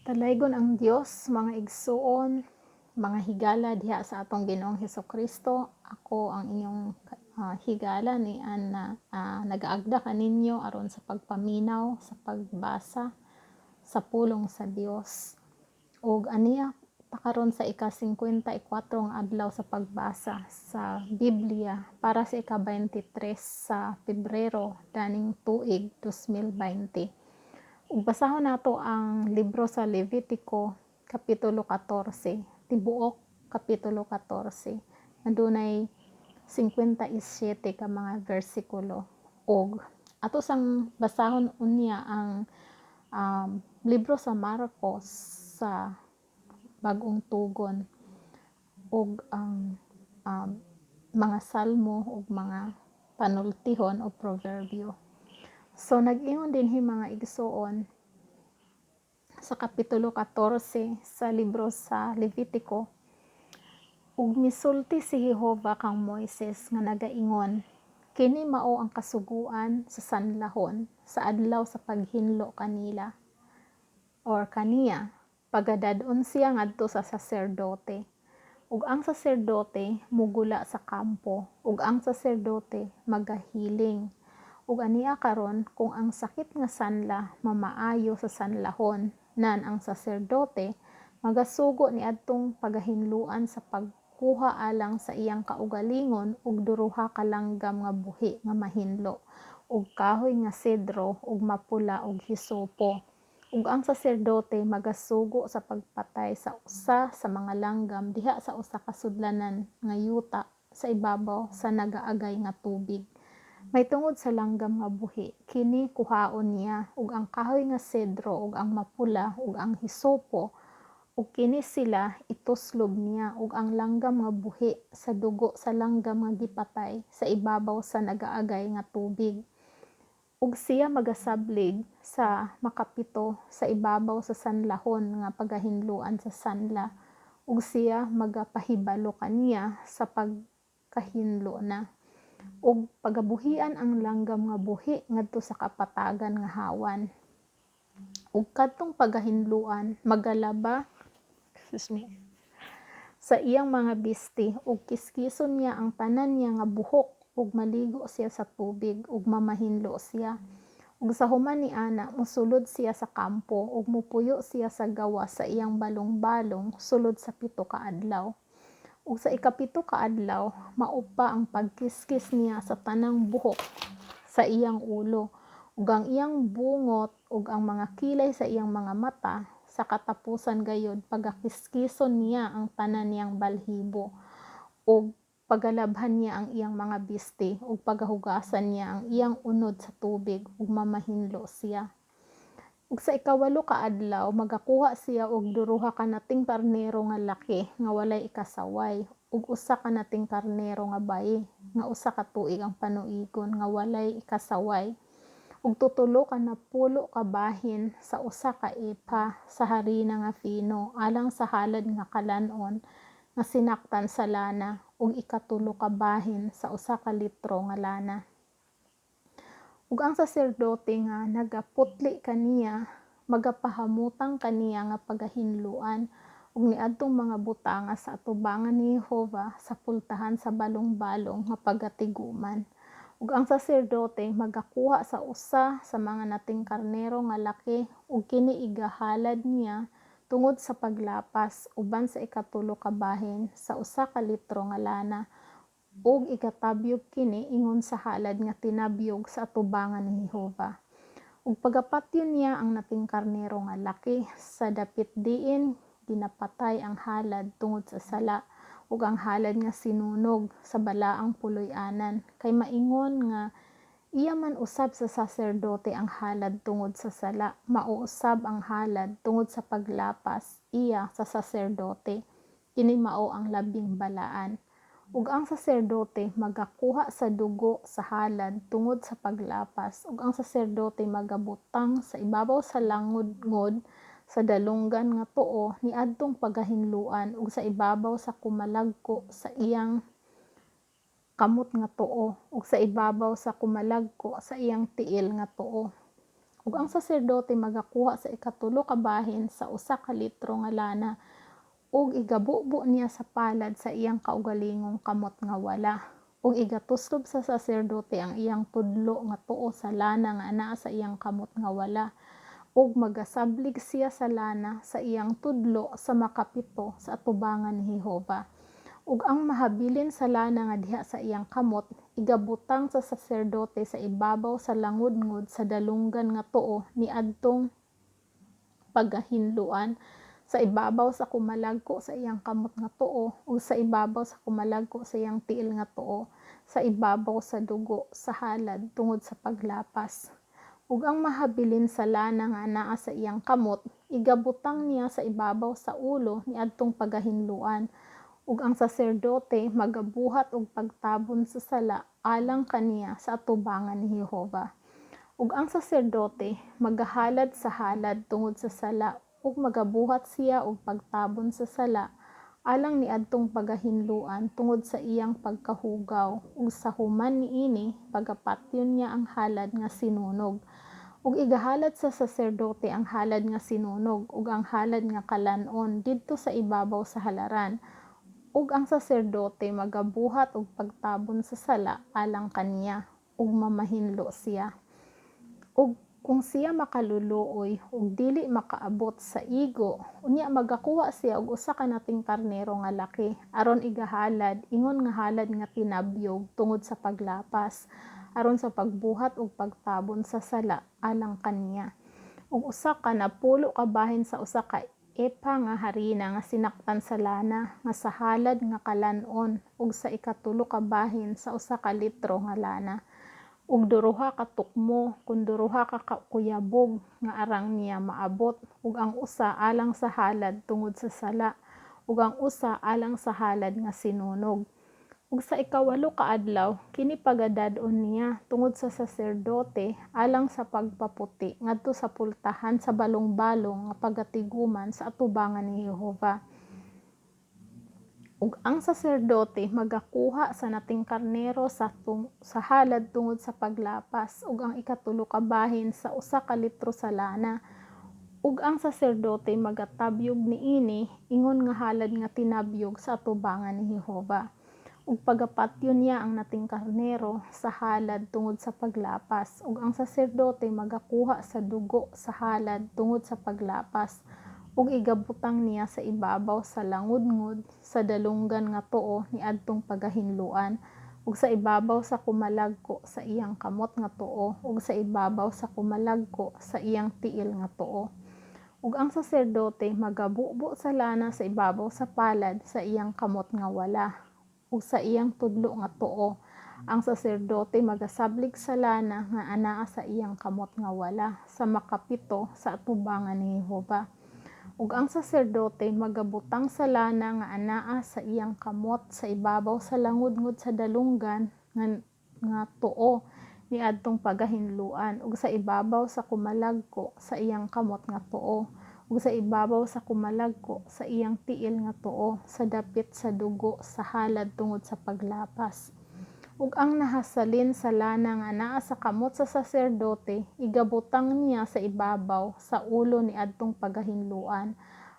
Dalaygon ang Dios, mga igsuon, mga higala diha sa atong Ginoong Hesukristo. Ako ang inyong higala ni Anna, nagaagda kaninyo aron sa pagpaminaw, sa pagbasa sa pulong sa Dios. Ug aniya ta karon sa ika-54 nga adlaw sa pagbasa sa Biblia para sa ika-23 sa Pebrero daning tuig 2020. Ug basahon nato ang libro sa Levitico kapitulo 14, tibuok kapitulo 14. Adunay 57 ka mga bersikulo. Ug ato sang basahon unya ang libro sa Marcos sa Bagong Tugon ug ang mga Salmo ug mga panultihon o proverbio. So nag-ingon dinhi, mga igsuon, sa kapitulo 14 sa libro sa Levitico: "Ug misulti si Jehova kang Moises nga nagaingon, Kini mao ang kasuguan sa sanlahon sa adlaw sa paghinlo kanila or kaniya, pagadad-on siya ngadto sa saserdote. Ug ang saserdote mugula sa kampo, ug ang saserdote magahiling. Ug ania karon, kung ang sakit nga sanla mamaayo sa sanlahon, nan ang saserdote magasugo niadtong pagahinluan sa pagkuha alang sa iyang kaugalingon og duha ka langgam nga buhi nga mahinlo, ug kahoy nga sedro, ug mapula, ug hisopo. Ug ang saserdote magasugo sa pagpatay sa usa sa mga langgam diha sa usa ka sudlanan nga yuta sa ibabaw sa nagaagay nga tubig. Mahitungod sa langgam nga buhi, kini kuhaon niya, ug ang kahoy nga sedro, ug ang mapula, ug ang hisopo, ug kini sila ituslob niya ug ang langgam nga buhi sa dugo sa langgam nga gipatay sa ibabaw sa nagaagay nga tubig. Ug siya magasablig sa makapito sa ibabaw sa sanlahon nga pagahinluan sa sanla, ug siya magapahibalo kaniya sa pagkahinlo na. Ug pagabuhian ang langgam nga buhi ngadto sa kapatagan nga hawan. Ug kadtong pagahinluan magalaba, excuse me, sa iyang mga bisti, ug kiskison niya ang tanan niya nga buhok, ug maligo siya sa tubig, ug mamahinlo siya. Ug sa human niana mosulod siya sa kampo ug mopuyo siya sa gawas sa iyang balong-balong sulod sa 7 ka adlaw. Ug sa ikapito ka adlaw mao pa ang pagkiskis niya sa tanang buhok sa iyang ulo ug ang iyang bungot ug ang mga kilay sa iyang mga mata. Sa katapusan gayud pagakiskison niya ang tanan niyang balhibo, ug pagalabhan niya ang iyang mga bisti, ug pagahugasan niya ang iyang unod sa tubig, ug mamahinlo siya. Ug sa ikawalo ka adlaw magakuha siya og duha ka nating karnero nga laki nga walay ikasaway, ug usa ka nating karnero nga bayi nga 1 ka tuig ang panuigon nga walay ikasaway, ug tutulo ka napulo ka bahin sa 1 ka efa sa harina nga pino alang sa halad nga kalan-on nga sinaktan sa lana, ug ikatulo ka bahin sa 1 ka litro nga lana. Ug ang saserdote nga nagaputli kaniya magapahamutang kaniya nga pagahinluan og niadtong mga butanga sa atubangan ni Jehova sa pultahan sa balong-balong nga pagatiguman. Ug ang saserdote magakuha sa usa sa mga nating karnero nga laki, ug kini igahalad niya tungod sa paglapas uban sa ikatulo ka bahin sa 1 ka litro nga lana, ug igatabyog kini ingon sa halad nga tinabyog sa atubangan ni Jehova. Ug pagapatyon niya ang nating karnero nga laki sa dapit diin ginapatay ang halad tungod sa sala ug ang halad nga sinunog sa balaang puloy-anan, kay maingon nga iya man usab sa saserdote ang halad tungod sa sala, mao usab ang halad tungod sa paglapas iya sa saserdote. Kini mao ang labing balaan. Ug ang saserdote magakuha sa dugo sa halad tungod sa paglapas, ug ang saserdote magabutang sa ibabaw sa langudngod sa dalunggan nga tuo niadtong pagahinluan ug sa ibabaw sa kumalagko sa iyang kamot nga tuo ug sa ibabaw sa kumalagko sa iyang tiil nga tuo. Ug ang saserdote magakuha sa ikatulo ka bahin sa usa ka litro nga lana ug igabubo niya sa palad sa iyang kaugalingong kamot nga wala. Ug igatuslob sa saserdote ang iyang tudlo nga tuo sa lana nga anaa sa iyang kamot nga wala, ug magasablig siya sa lana sa iyang tudlo sa makapito sa atubangan ni Jehova. Ug ang mahabilin sa lana nga diha sa iyang kamot igabutang sa saserdote sa ibabaw sa langudngod sa dalunggan nga tuo niadtong pagahinloan, sa ibabaw sa kumalagko sa iyang kamot nga tuo ug sa ibabaw sa kumalagko sa iyang tiil nga tuo, sa ibabaw sa dugo sa halad tungod sa paglapas. Ug ang mahabilin sa lana nga anaa sa iyang kamot igabutang niya sa ibabaw sa ulo niadtong pagahinloan, ug ang saserdote magabuhat og pagtabon sa sala alang kaniya sa atubangan ni Jehova. Ug ang saserdote magahalad sa halad tungod sa sala ug magabuhat siya og pagtabon sa sala alang niadtong pagahinloan tungod sa iyang pagkahugaw, ug sa human niini pagapatyon niya ang halad nga sinunog. Ug igahalad sa saserdote ang halad nga sinunog ug ang halad nga kalan-on didto sa ibabaw sa halaran, ug ang saserdote magabuhat og pagtabon sa sala alang kaniya, ug mamahinlo siya. Ug kung siya makaluluoy ug dili makaabot sa igo, unya magakuha siya og usa ka nating karnero nga laki aron igahalad ingon nga halad nga tinabyog tungod sa paglapas, aron sa pagbuhat og pagtabon sa sala alang kaniya. Ug usa ka napulo ka bahin sa usa ka epa nga harina nga sinaktan sa lana nga sa halad nga kalan-on, ug sa ikatulo ka bahin sa usa ka litro nga lana, ug duruha ka tukmo kon duruha ka kuyabog nga arang niya maabot, ug ang usa alang sa halad tungod sa sala ug ang usa alang sa halad nga sinunog. Ug sa ikawalo ka adlaw kini pagadad-on niya tungod sa saserdote alang sa pagpaputi ngadto sa pultahan sa balongbalong nga pagatiguman sa atubangan ni Jehova. Ug ang saserdote magakuha sa nating karnero sa halad tungod sa paglapas ug ang ikatulo ka bahin sa usa ka litro sa lana, ug ang saserdote magatabyog niini ingon nga halad nga tinabyog sa atubangan ni Jehova. Ug pagapatyon niya ang nating karnero sa halad tungod sa paglapas, ug ang saserdote magakuha sa dugo sa halad tungod sa paglapas ug igabutang niya sa ibabaw sa langudngod sa dalunggan nga tuo niadtong pagahinloan, ug sa ibabaw sa kumalagko sa iyang kamot nga tuo ug sa ibabaw sa kumalagko sa iyang tiil nga tuo. Ug ang saserdote magabubo sa lana sa ibabaw sa palad sa iyang kamot nga wala ug sa iyang tudlo nga tuo. Ang saserdote magasablig sa lana nga anaa sa iyang kamot nga wala sa makapito sa atubangan ni Jehova. Ug ang saserdote magabutang sa lana nga anaa sa iyang kamot sa ibabaw sa langudngod sa dalunggan nga tuo niadtong pagahinloan, ug sa ibabaw sa kumalagko sa iyang kamot nga tuo ug sa ibabaw sa kumalagko sa iyang tiil nga tuo sa dapit sa dugo sa halad tungod sa paglapas. Ug ang nahasalin sa lana nga anaa sa kamot sa saserdote igabutang niya sa ibabaw sa ulo niadtong pagahinloan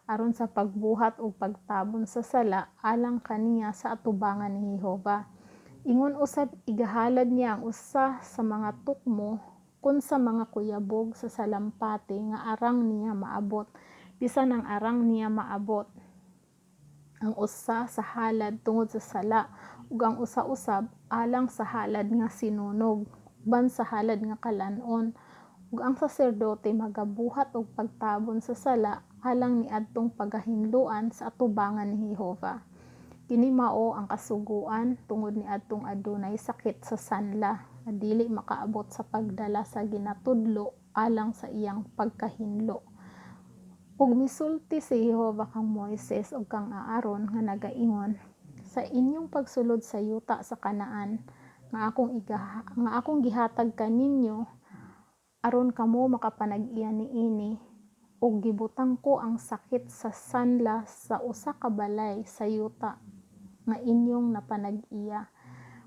aron sa pagbuhat og pagtabon sa sala alang kaniya sa atubangan ni Jehova. Ingon usab igahalad niya ang usa sa mga tukmo kon sa mga kuyabog sa salampati nga arang niya maabot, bisan ang arang niya maabot, ang usa sa halad tungod sa sala ug ang usa usab alang sa halad nga sinunog uban sa halad nga kalan-on, ug ang saserdote magabuhat og pagtabon sa sala alang niadtong pagahinloan sa atubangan ni Jehova. Kini mao ang kasuguan tungod niadtong adunay sakit sa sanla nga dili makaabot sa pagdala sa ginatudlo alang sa iyang pagkahinlo. Ug misulti si Jehova kang Moises ug kang Aaron nga nagaingon, "Sa inyong pagsulod sa yuta sa Canaan nga akong gihatag kaninyo aron kamo makapanag-iya niini, ug gibutang ko ang sakit sa sanla sa usa ka balay sa yuta nga inyong napanag-iya,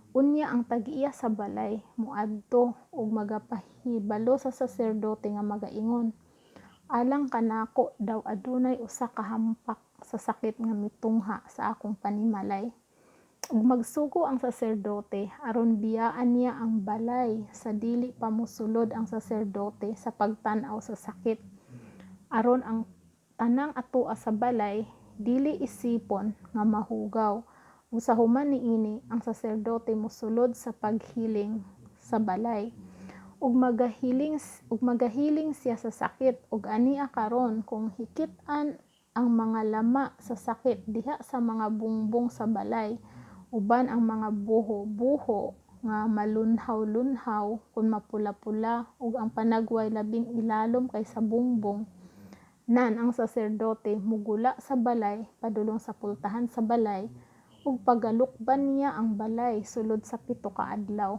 Unya ang tag-iya sa balay moadto ug magapahibalo sa saserdote nga magaingon, "Alang kanako daw adunay usa ka hampak sa sakit nga mitungha sa akong panimalay." Ug magsugo ang saserdote aron biyaan niya ang balay sa dili pa mosulod ang saserdote sa pagtan-aw sa sakit, aron ang tanang atoa sa balay dili isipon nga mahugaw. Ug sa human niini ang saserdote mosulod sa paghiling sa balay ug magahiling siya sa sakit. Ug ania karon kung hikit-an ang mga lama sa sakit diha sa mga bungbong sa balay uban ang mga buho-buho nga malunhaw-lunhaw, kon mapula-pula ug ang panagway labing ilalom kaysa bungbong, nan ang saserdote mogula sa balay padulong sa pultahan sa balay ug pagalukban niya ang balay sulod sa 7 ka adlaw.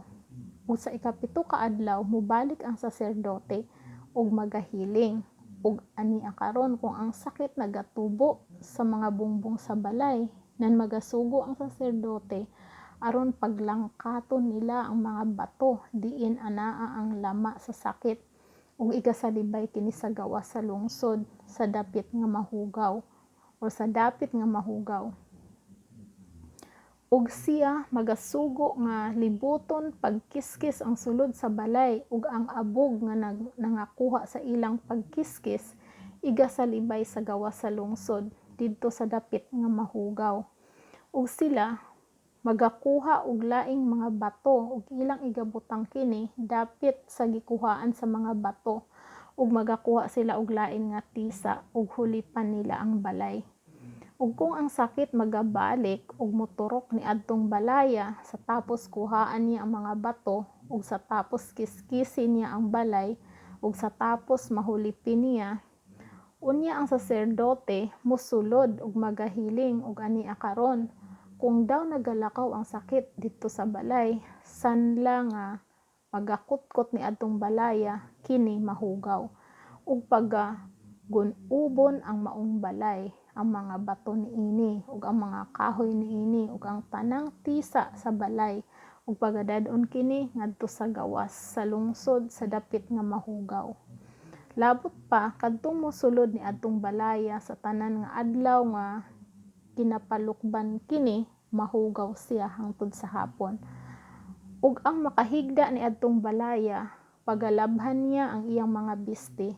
Ug sa ikapito ka adlaw mobalik ang saserdote ug magahiling. Ug ania karon kung ang sakit nagatubo sa mga bungbong sa balay, nan magasugo ang saserdote aron paglangkaton nila ang mga bato diin anaa ang lama sa sakit ug igasalibay kini sa gawas sa lungsod sa dapit nga mahugaw o sa dapit nga mahugaw. Ug siya magasugo nga libuton pagkiskis ang sulod sa balay, ug ang abog nga nangakuha sa ilang pagkiskis igasalibay sa gawas sa lungsod didto sa dapit nga mahugaw. Ug sila magakuha og laing mga bato ug ilang igabutang kini dapit sa gikuhaan sa mga bato, ug magakuha sila og lain nga tisa ug hulipan nila ang balay. Ug kung ang sakit magabalik ug moturok niadtong balaya sa tapos kuhaan niya ang mga bato ug sa tapos kiskisin niya ang balay ug sa tapos mahulipin niya, unya ang saserdote mosulod ug magahiling. Ug ania karon kung daw nagalakaw ang sakit didto sa balay, sanla nga magakutkot niadtong balaya, kini mahugaw. Ug pagagun-obon ang maong balay, ang mga bato niini ug ang mga kahoy niini ug ang tanang tisa sa balay, ug pagadad-on kini ngadto sa gawas sa lungsod sa dapit nga mahugaw. Labot pa kadtong mosulod niadtong balaya sa tanan nga adlaw nga kinapalukban kini, mahugaw siya hangtod sa hapon. Ug ang makahigda niadtong balaya, pagalabhan niya ang iyang mga bisti.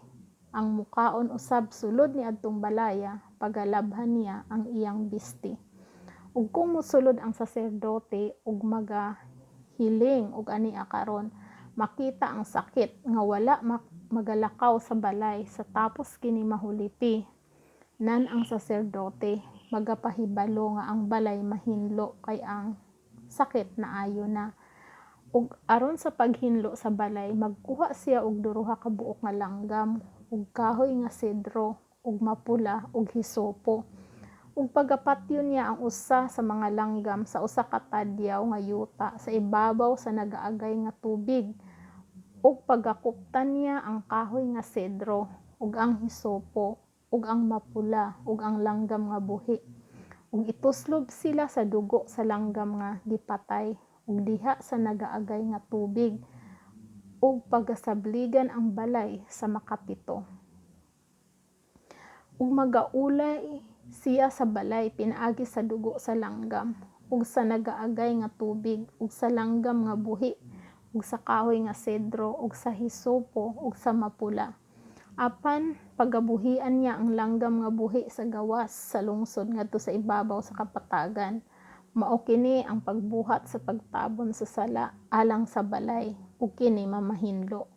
Ang mukaon usab sulod niadtong balaya, pagalabhan niya ang iyang bisti. Ug kung mosulod ang saserdote ug magahiling ug ania karon makita ang sakit nga wala magalakaw sa balay sa tapos kini mahulipi, nan ang saserdote magapahibalo nga ang balay mahinlo kay ang sakit naayo na. Ug aron sa paghinlo sa balay, magkuha siya og duha ka buok nga langgam ug kahoy nga sedro ug mapula ug hisopo. Ug pagapatyon niya ang usa sa mga langgam sa usa ka tadyaw nga yuta sa ibabaw sa nagaagay nga tubig. Ug pagakuptan niya ang kahoy nga sedro ug ang hisopo ug ang mapula ug ang langgam nga buhi. Ug ituslob sila sa dugo sa langgam nga gipatay ug diha sa nagaagay nga tubig, ug pagasabligan ang balay sa makapito. Ug magaulay siya sa balay pinaagi sa dugo sa langgam ug sa nagaagay nga tubig ug sa langgam nga buhi ug sa kahoy nga sedro ug sa hisopo ug sa mapula. Apan pagabuhian niya ang langgam nga buhi sa gawas sa lungsod ngadto sa ibabaw sa kapatagan. Mao kini ang pagbuhat sa pagtabon sa sala alang sa balay, ug kini mamahinlo.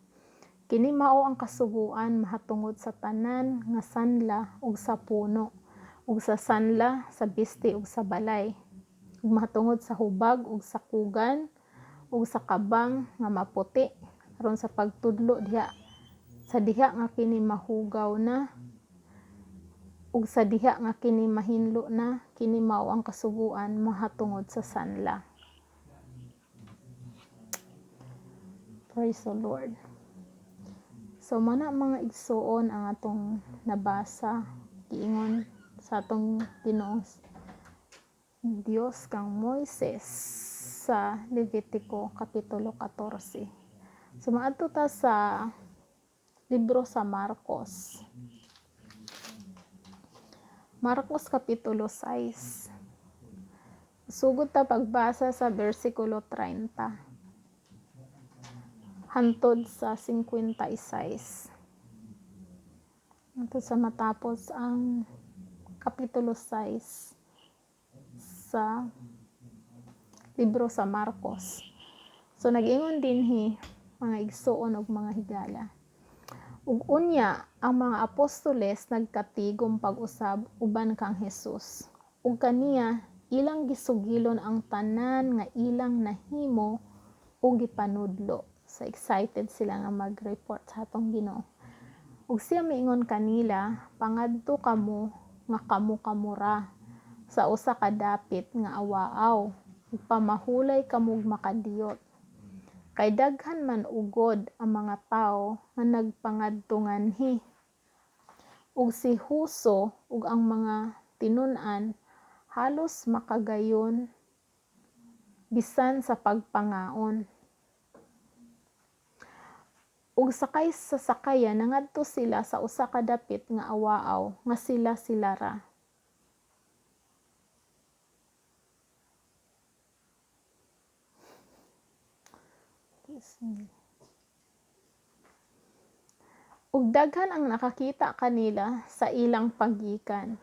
Kini mao ang kasuguan mahatungod sa tanan nga sanla ug sa puno, ug sa sanla sa bisti ug sa balay, ug mahatungod sa hubag ug sa kugan ug sa kabang nga maputi, aron sa pagtudlo diha sa diha nga kini mahugaw na ug sa diha nga kini mahinlo na. Kini mao ang kasuguan mahatungod sa sanla. Praise the Lord. So mana mga igsuon ang atong nabasa, giingon sa atong Ginoong Dios kang Moises. sa Levitico Kapitulo 14. So maadto ta sa libro sa Marcos. Marcos Kapitulo 6. Sugod ta pagbasa sa bersikulo 30 hantod sa 56. Hantod sa matapos ang Kapitulo 6 sa libro sa Marcos. So nag-ingon dinhi, mga igsuon ug mga higala. Ug unya ang mga apostoles nagkatigom pag-usab uban kang Hesus. Ug kaniya ilang gisugilon ang tanan nga ilang nahimo ug gipanudlo. So excited sila nga mag-report sa atong Ginoo. Ug siya miingon kanila, "Pangadto kamo nga kamo-kamo ra sa usa ka dapit nga awaaw ug pamahulay kamog makadiyot. Kay daghan man ugod ang mga tawo nga nagpangadto nganhi." Ug si Huso ug ang mga tinun-an halos makagayon bisan sa pagpangaon. Ug sakay sa sakayan nangadto sila sa usa ka dapit nga awaaw nga sila sila ra. Ug daghan ang nakakita kanila sa ilang paggikan.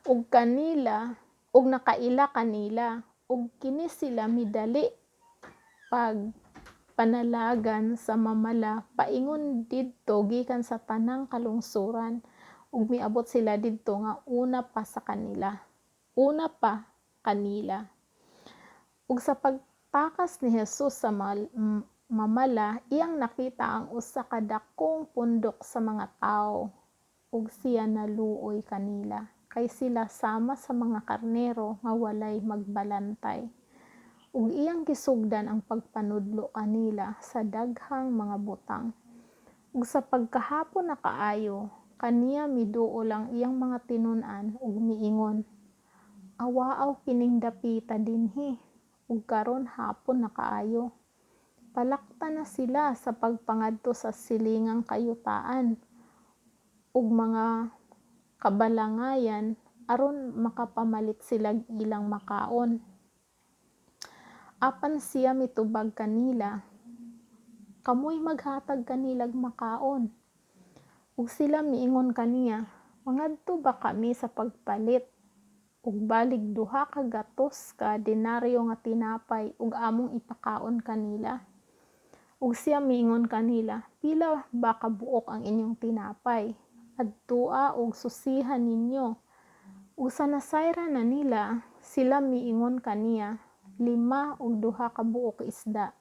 Ug kanila ug nakaila kanila, ug kini sila midali pag panalagan sa mamala paingon didto gikan sa tanang kalungsuran, ug miabot sila didto nga una pa sa kanila. Una pa kanila. Ug sa pagtakas ni Jesus sa mamala, iyang nakita ang usa ka dakong pundok sa mga tawo, ug siya naluoy kanila, kay sila sama sa mga karnero nga walay magbalantay. Ug iyang gisugdan ang pagpanudlo kanila sa daghang mga butang. Ug sa pagkahapon na kaayo, kaniya miduol ang iyang mga tinun-an ug miingon, "Awaaw kining dapita dinhi, ug karon hapon na kaayo. Palakta na sila sa pagpangadto sa silingang kayutaan ug mga kabalangayan aron makapamalit silag ilang makaon." Apan siya mitubag kanila, "Kamoy maghatag kanilag makaon." Ug sila miingon kaniya, "Mangadto ba kami sa pagpalit og balig 200 ka denaryo nga tinapay ug among ipakaon kanila?" Ug siya miingon kanila, "Pila ba kabuok ang inyong tinapay? Adtua og susihan ninyo." Ug sa nasayran na nila, sila miingon kaniya, 5 ug 2 ka buok isda.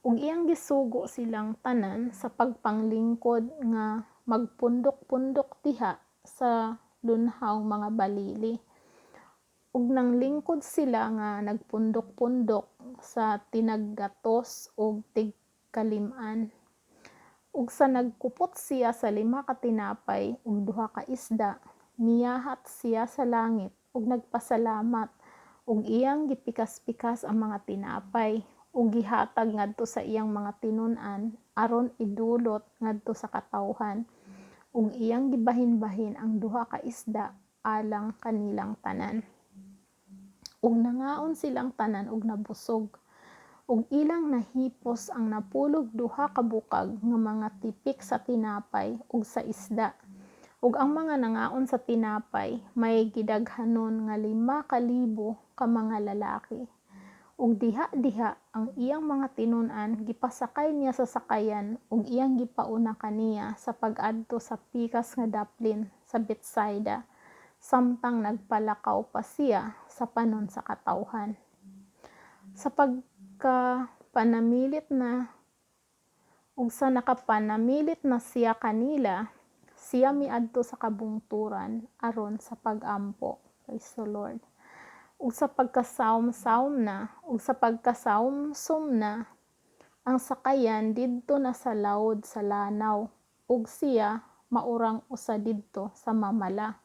Ug iyang gisugo silang tanan sa pagpanglingkod nga magpundok-pundok diha sa lunhawng mga balili. Ug nanglingkod sila nga nagpundok-pundok sa tinaggatos ug tigkalim-an. Ug sa nagkupot siya sa 5 ka tinapay ug 2 ka isda, miyahat siya sa langit ug nagpasalamat, ug iyang gipikas-pikas ang mga tinapay ug gihatag ngadto sa iyang mga tinun-an aron idulot ngadto sa katawhan, ug iyang gibahin-bahin ang 2 ka isda alang kanilang tanan. Ug nangaon silang tanan ug nabusog, ug ilang nahipos ang napulog 2 ka bukag nga mga tipik sa tinapay ug sa isda. Ug ang mga nangaon sa tinapay may gidaghanon nga 5,000 ka mga lalaki. Ug diha-diha ang iyang mga tinun-an gipasakay niya sa sakayan ug iyang gipauna kaniya sa pag-adto sa pikas nga daplin sa Betsaida, samtang nagpalakaw pa siya sa panon sa katawhan. Sa pagkapanamilit na ug sa nakapanamilit na siya kanila, siya miadto sa kabungturan aron sa pag-ampo. Praise the Lord. Ug sa pagkasawom-sawom na, ug sa pagkasawom-som na, ang sakayan didto na sa lawod sa lanaw, ug siya maurang usa didto sa mamala.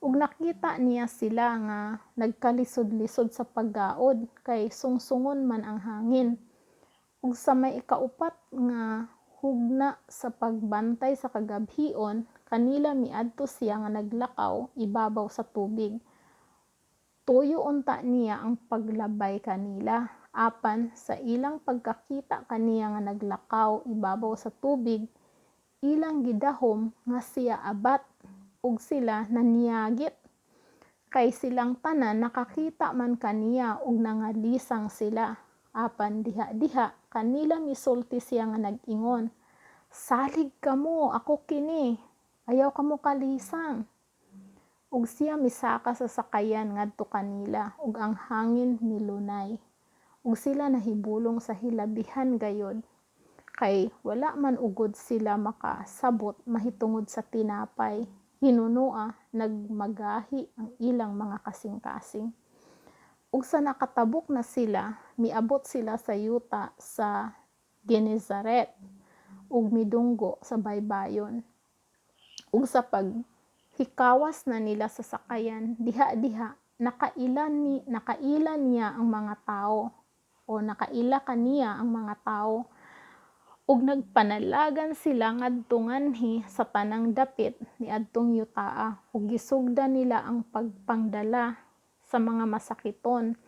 Ug nakita niya sila nga nagkalisod-lisod sa paggaod kay sungsungon man ang hangin. Ug sa may ikaupat nga hugna sa pagbantay sa kagabhion, kanila miadto siya nga naglakaw ibabaw sa tubig. Tuyo unta niya ang paglabay kanila. Apan sa ilang pagkakita kaniya nga naglakaw ibabaw sa tubig, ilang gidahom nga siya abat, ug sila naniyagit. Kay silang tanan nakakita man kaniya ug nangalisang sila. Apan diha-diha kanila misulti siya nga nag-ingon, "Salig kamo, ako kini. Ayaw kamo kalisang." Ug siya misaka sa sakayan ngadto kanila, ug ang hangin milunay. Ug sila nahibulong sa hilabihan gayod, kay wala man ugod sila makasabot mahitungod sa tinapay. Hinunoa nagmagahi ang ilang mga kasing-kasing. Ug sa nakatabok na sila, miabot sila sa yuta sa Genezaret ug midunggo sa baybayon. Ug sa paghikawas na nila sa sakayan, diha-diha nakaila niya ang mga tao, o nakaila kaniya ang mga tao, ug nagpanalagan sila ngadto nganhi sa tanang dapit niadtong yutaa, ug gisugdan nila ang pagpangdala sa mga masakiton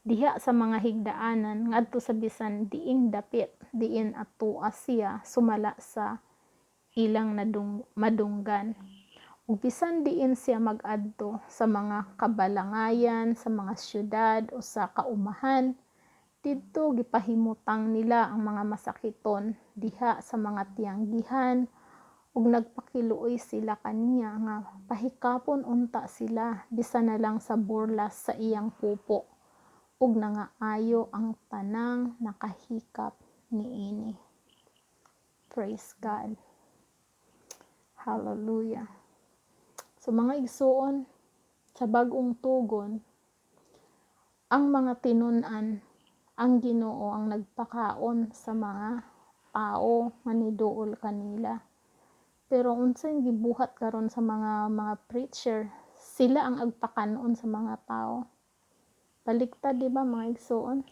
diha sa mga higdaanan ngadto sa bisan diing dapit diin atua siya sumala sa ilang madunggan. Ug bisan diin siya mag-adto sa mga kabalangayan, sa mga syudad o sa kaumahan, didto gipahimutang nila ang mga masakiton diha sa mga tiyanggihan, ug nagpakiluoy sila kaniya nga pahikapon unta sila bisan na lang sa burlas sa iyang pupo, ug nangaayo ang tanang nakahikap niini. Praise God. Hallelujah. So mga igsuon, sa bag-ong tugon, ang mga tinun-an, ang Ginoo ang nagpakaon sa mga tao nga niduol kanila. Pero unsay gibuhat karon sa mga preacher, sila ang agpakanon sa mga tao. Baliktad, di ba mga igsuon?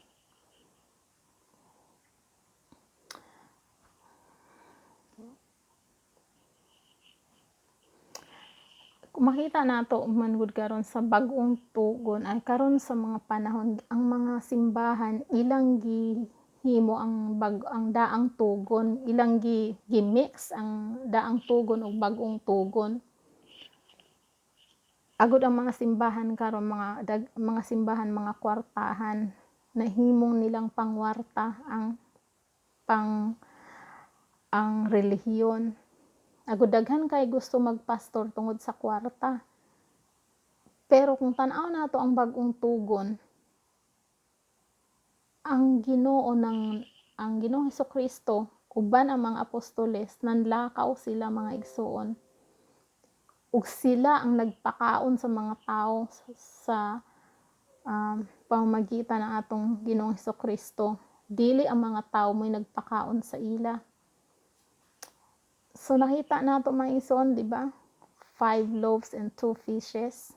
Makita nato man gud karon sa bag-ong tugon ay karon sa mga panahon, ang mga simbahan ilang gihimo ang daang tugon, ilang gi-mix ang daang tugon ug bag-ong tugon. Agud ang mga simbahan karon, mga simbahan, mga kwartahan, nahimong nilang pangwarta ang relihiyon. Agud daghan kay gusto magpastor tungod sa kwarta. Pero kung tan-aw nato ang bag-ong tugon, ang Ginoo ng ang Ginoong Hesukristo uban ang mga apostoles, nanlakaw sila mga igsuon. Ug sila ang nagpakaon sa mga tao sa pamamagitan ng atong Ginoong Hesukristo. Dili ang mga tao mo'y nagpakaon sa ila. So nakita nato mga igsoon, di ba? 5 loaves and 2 fishes.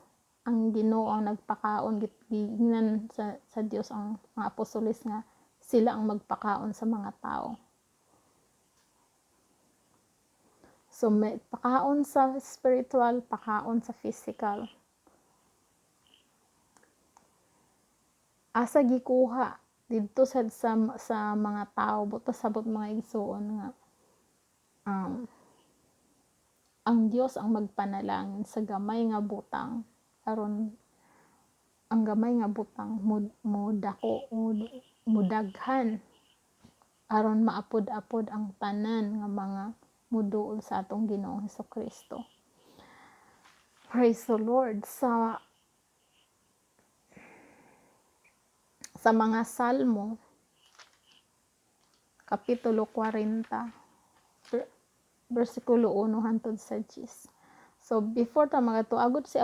Ang Ginoo ang nagpakaon, giingnan sa Dios ang mga apostoles nga sila ang magpakaon sa mga tao. So may pakaon sa spiritual, pakaon sa physical. Asa gikuha didto sa mga tao, buta sabot mga igsoon nga ang Dios ang magpanalangin sa gamay nga butang aron ang gamay nga butang mo dako, mudaghan aron maapod-apod ang tanan nga mga muduol sa atong Ginoong Hesukristo. Praise the Lord. Sa mga Salmo, Kapitulo 40, versikulo 1 hangtod sa 10. So before ta magatuagod si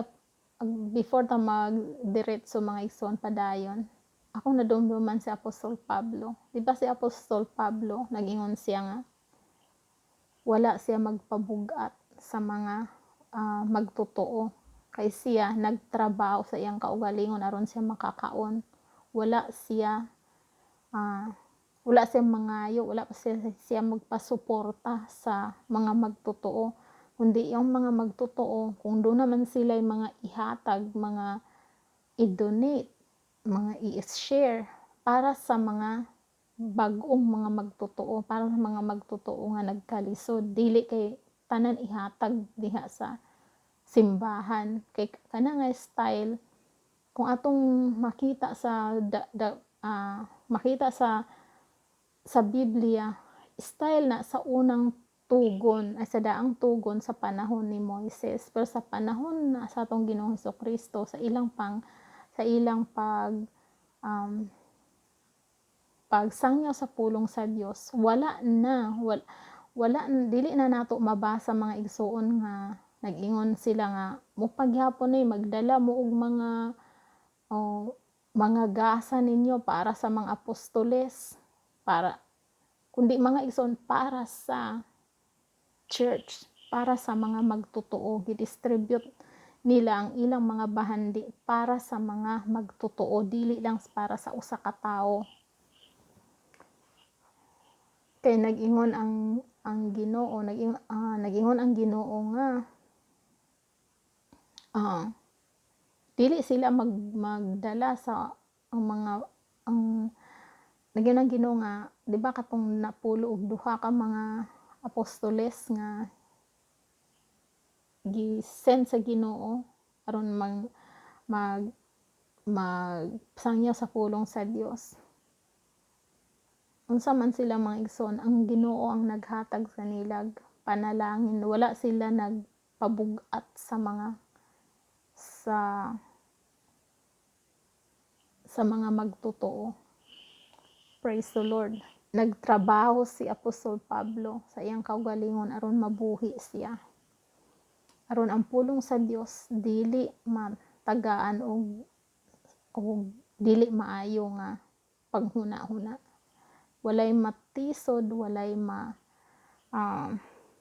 before ta magdiretso mga igsoon padayon, ako nadumduman si Apostol Pablo. Di ba si Apostol Pablo nag-ingon siya nga wala siya magpabugat sa mga magtotoo. Kay siya nagtrabaho sa iyang kaugalingon aron siya makakaon. Wala siya mangayo, wala pa siya magpasuporta sa mga magtotoo. Kundi yung mga magtotoo, kung doon naman sila mga ihatag, mga i-donate, mga i-share para sa mga bag-ong mga magtotoo, para sa mga magtotoo nga nagkalisod, dili kay tanan ihatag diha sa simbahan. Kay kana nga style, kung atong makita sa da, da, makita sa Biblia, style na sa unang tugon, ay sa daang tugon sa panahon ni Moises. Pero sa panahon na sa atong Ginoong Kristo, sa ilang pagsangyaw sa pulong sa Dios, wala na wala, wala, dili na nato mabasa, mga igsuon, nga nag-ingon sila nga mo paghapon ay magdala mo og mga, oh, mga gasa ninyo para sa mga apostoles, para kundi, mga igsoon, para sa church, para sa mga magtotoo. Gidistribute nila ang ilang mga bahandi para sa mga magtotoo, dili lang para sa usa ka tawo. Kay nag-ingon ang Ginoo, nag-ingon ang Ginoo nga dili sila magdala sa ang mga ang nag-ingon ang Ginoo nga, di ba, katong 12 ka mga apostoles nga gi-send sa Ginoo aron mag mag magsangyaw sa pulong sa Dios. Unsa man sila, mga igsoon, ang Ginoo ang naghatag sa nilag panalangin. Wala sila nagpabug-at sa mga magtotoo. Praise the Lord. Nagtrabaho si Apostol Pablo sa iyang kaugalingon aron mabuhi siya. Aron ang pulong sa Dios dili matagaan og dili maayo nga paghuna-huna. Walay matisod, walay ma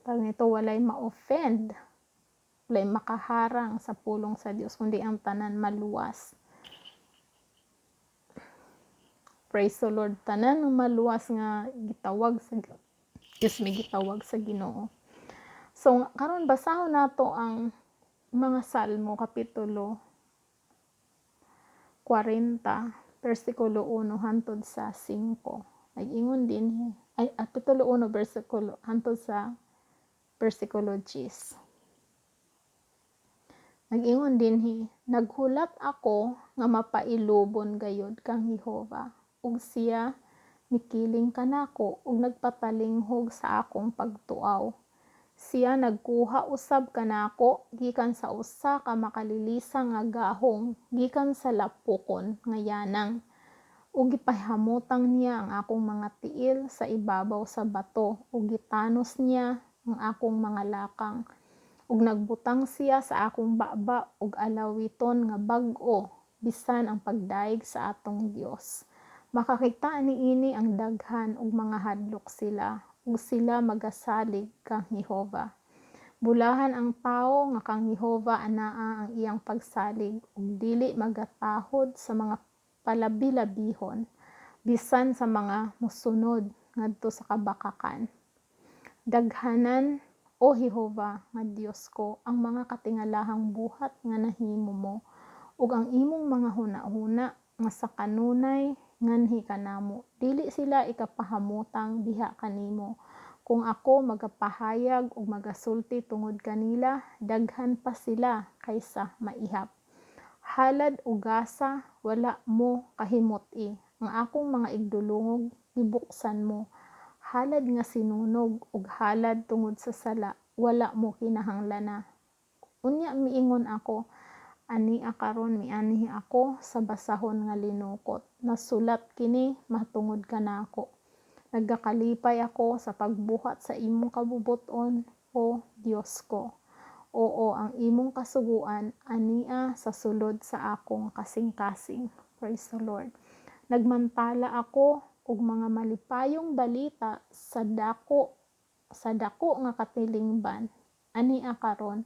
tawag nito, walay ma-offend, walay makaharang sa pulong sa Dios, kundi ang tanan maluwas. Praise the Lord. Tanan ang maluwas nga gitawag sa Diyos, may gitawag sa Ginoo. So karon basahon nato ang mga Salmo, kapitulo 40, bersikulo 1 hantod sa 5. Nag-ingon din ay kapitulo 1 bersikulo hantod sa bersikulo 10. Nag-ingon dinhi, "Naghulat ako nga mapailubon gayud kang Jehova, ug siya mikiling kanako ug nagpatalinghog sa akong pagtuaw. Siya nagkuha usab kanako gikan sa usa ka makalilisang nga gahong, gikan sa lapukon nga yanang, ug gipahamutang niya ang akong mga tiil sa ibabaw sa bato ug gitanos niya ang akong mga lakang. Ug nagbutang siya sa akong baba og alawiton nga bag-o, bisan ang pagdayeg sa atong Dios. Makakita niini ang daghan ug mga hadlok sila, ug sila magasalig kang Jehova. Bulahan ang tawo nga kang Jehova anaa ang iyang pagsalig ug dili magatahod sa mga palabilabihon, bisan sa mga mosunod ngadto sa kabakakan. Daghanan, O Jehova nga Dios ko, ang mga katingalahang buhat nga nahimo mo, ug ang imong mga hunahuna nga sa kanunay nganhi kanamo. Dili sila ikapahamutang diha kanimo. Kung ako magapahayag ug magasulti tungod kanila, daghan pa sila kaysa maihap. Halad ug gasa wala mo kahimut-i. Ang akong mga igdulungog gibuksan mo. Halad nga sinunog ug halad tungod sa sala wala mo kinahanglana. Unya miingon ako, ania karon mianhi ako sa basahon nga linukot. Nasulat kini mahitungod kanako. Nagakalipay ako sa pagbuhat sa imong kabubut-on, o Dios ko. Oo, ang imong kasuguan ania sa sulod sa akong kasing-kasing." Praise the Lord. "Nagmantala ako og mga malipayong balita sa dako nga katilingban. Ania karon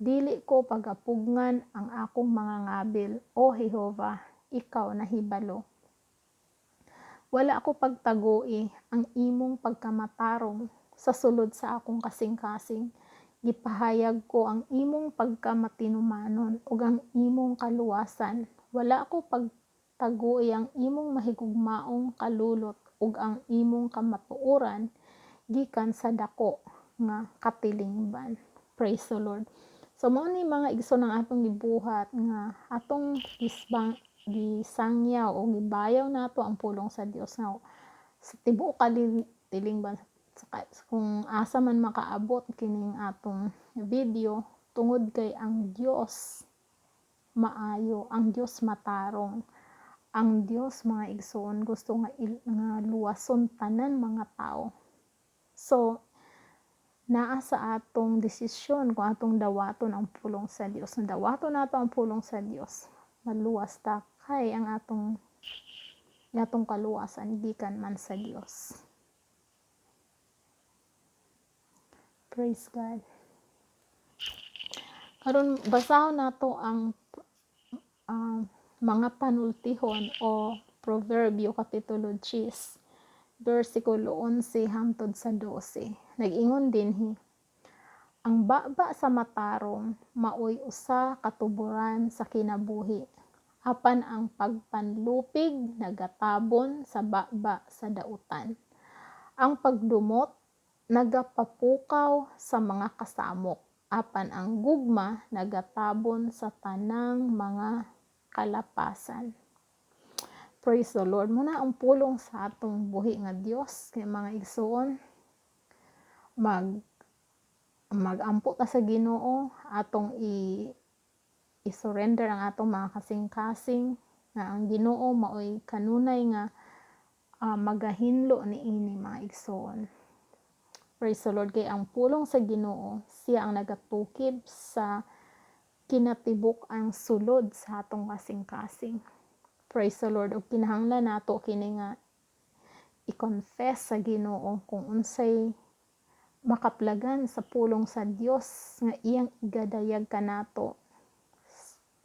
Dili ko pagapugngan ang akong mga ngabil, O Jehova, ikaw nahibalo. Wala ko pagtagui ang imong pagkamatarong sa sulod sa akong kasing-kasing. Gipahayag ko ang imong pagkamatinumanon ug ang imong kaluwasan. Wala ko pagtagui ang imong mahigugmaong kalulot ug ang imong kamatuoran gikan sa dako nga katilingban. Praise the Lord. So mao ni, mga igsoon, ang atong gibuhat nga atong gisbang gisangyaw o gibayaw nato ang pulong sa Dios nga sa tibuok katilingban, sa kung asa man makaabot kining atong video, tungod kay ang Dios maayo, ang Dios matarong. Ang Dios, mga igsoon, gusto nga luwason tanan mga tao. So naa sa atong desisyon kung atong dawaton ang pulong sa Dios. Kung dawaton nato ang pulong sa Dios, maluwas ta kay ang atong kaluwasan gikan man sa Dios. Praise God. Karon basahon nato ang mga panultihon o Proverbio kapitulo 10 bersikulo 11 hangtod sa 12. Nag-ingon dinhi, "Ang baba sa matarong maoy usa ka tuburan sa kinabuhi, apan ang pagpanlupig nagatabon sa baba sa dautan. Ang pagdumot nagapapukaw sa mga kasamok, apan ang gugma nagatabon sa tanang mga kalapasan." Praise the Lord. Muna ang pulong sa atong buhi nga Dios kay, mga igsoon, magampo ta sa Ginoo, atong i i-surrender ang atong mga kasing-kasing nga ang Ginoo maoy kanunay nga magahinlo niini, mga igsoon. Praise the Lord, kay ang pulong sa Ginoo, siya ang nagatukib sa kinatibuk ang sulod sa atong kasing-kasing. Praise the Lord. Ug kinahanglan nato kini nga i-confess sa Ginoo kung unsay makaplagan sa pulong sa Dios nga iyang igadayag kanato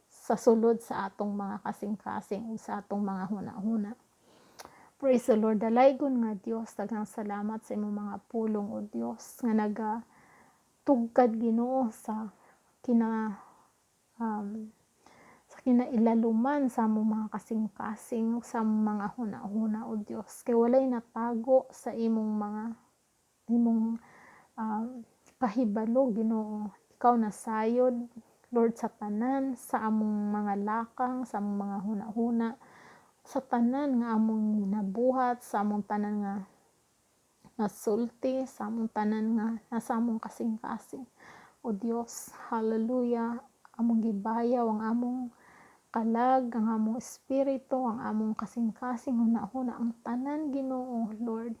sa sulod sa atong mga kasing-kasing ug sa atong mga huna-huna. Praise the Lord. Dalaygon nga Dios, daghang salamat sa imong mga pulong, o Dios, nga nagatugkad, Ginoo, sa kinailaluman sa among mga kasing-kasing, sa among mga huna-huna, o Dios. Kay walay natago sa imong kahibalo, Ginoo. Ikaw nasayod, Lord, sa tanan sa among mga lakang, sa among mga huna-huna, sa tanan nga among nabuhat, sa among tanan nga nasulti, sa among tanan nga nasa among kasing-kasing. O Dios, hallelujah, among gibayaw ang among kalag, ang among espiritu, ang among kasing-kasing, huna-huna, ang tanan, Ginoo, Lord.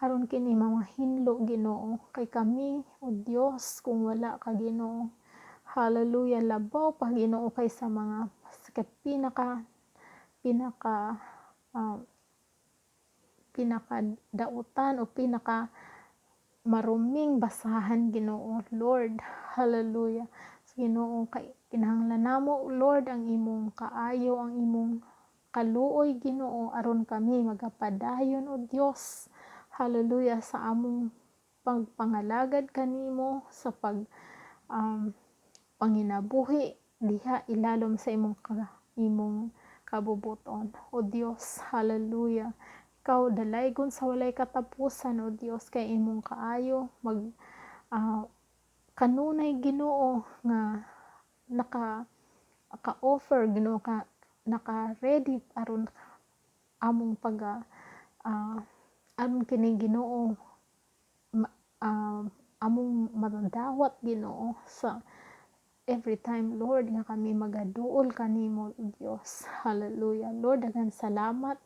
Aron kini mga hinlo, Ginoo, kay kami, O Dios, kung wala ka, Ginoo. Hallelujah, labaw pa, Ginoo, kay sa mga sa pinaka pinaka pinaka dautan o pinaka maruming basahan, Ginoo, Lord. Hallelujah. So, Ginoo, kay kinahanglan namo, Lord, ang imong kaayo, ang imong kaluoy, Ginoo, aron kami magapadayon, O Dios. Hallelujah, sa among pagpangalagad kanimo sa pag panginabuhi diha ilalom sa imong kabubuton. O Dios, hallelujah. Ikaw dalaygon sa walay katapusan, O Dios, kay imong kaayo mag kanunay, Ginoo, nga naka-offer, Ginoo, ka naka-ready aron among pag aron kini, Ginoo, among madawat, Ginoo, sa every time, Lord, nga kami magaduol kanimo, Dios. Hallelujah. Lord, daghan salamat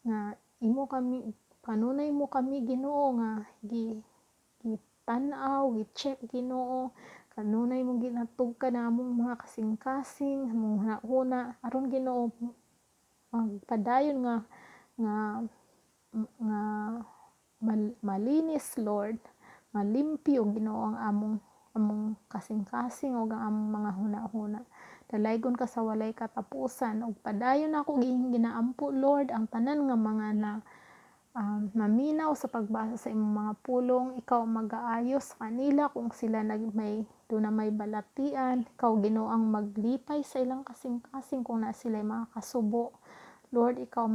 nga imo kami kanunay mo kami, Ginoo, nga gi gitan-aw, gi-check, Ginoo. Kanunay mo ginatugkad ang among mga kasing-kasing, among huna-huna aron, Ginoo, magpadayon nga malinis, Lord, nga limpyo, Ginoo, ang among among kasing-kasing ug ang among mga huna-huna. Dalaygon ka sa walay katapusan ug padayon nako ginaampo, Lord, ang tanan nga mga na maminaw sa pagbasa sa imong mga pulong. Ikaw magaayos sa kanila kung sila nag may duna may balatian. Ikaw, Ginoo, ang maglipay sa ilang kasing-kasing kung na sila mga kasubo. Lord, ikaw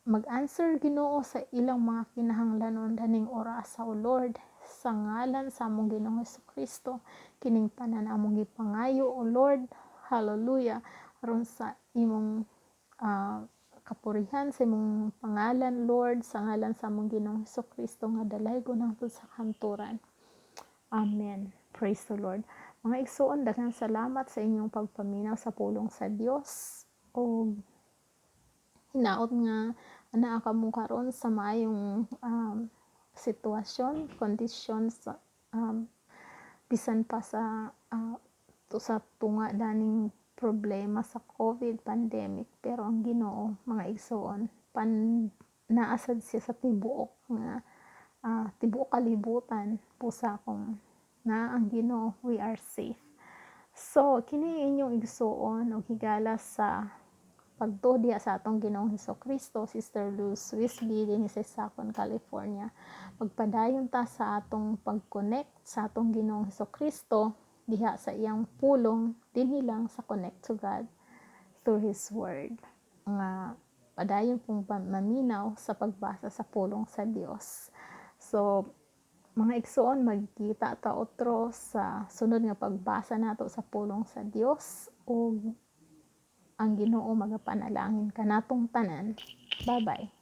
mag-answer, Ginoo, sa ilang mga kinahanglanon daning orasa, O Lord, sa ngalan sa among Ginoong Kristo kining tanan among gipangayo, O Lord. Hallelujah. Aron sa imong kapurihan, sa imong pangalan, Lord, sa ngalan sa among Ginoong Kristo nga dalaygon hangtod sa kahangturan. Amen. Praise the Lord. Mga igsuon, daghang salamat sa inyong pagpaminaw sa pulong sa Dios. O hinaot nga anaa kamo karon sa maayong sitwasyon, kondisyon sa bisan pa sa tunga daning problema sa COVID pandemic, pero ang Ginoo, mga igsuon, pan naa sad siya sa tibuok nga tibuok kalibutan. Busa kung naa ang Ginoo, we are safe. So kini inyong igsuon og higala sa pagtuo diha sa atong Ginoong Hesus Kristo, Sister Luz Wisby, dinhi sa Stockton, California. Pagpadayon ta sa atong pag-connect sa atong Ginoong Hesus Kristo diha sa iyang pulong, dinhi lang sa Connect to God through His Word. Nga padayon pong maminaw sa pagbasa sa pulong sa Dios. So mga igsuon, magkita ta otro sa sunod nga pagbasa nato sa pulong sa Dios ug ang Ginoo magapanalangin kanatong tanan. Bye-bye.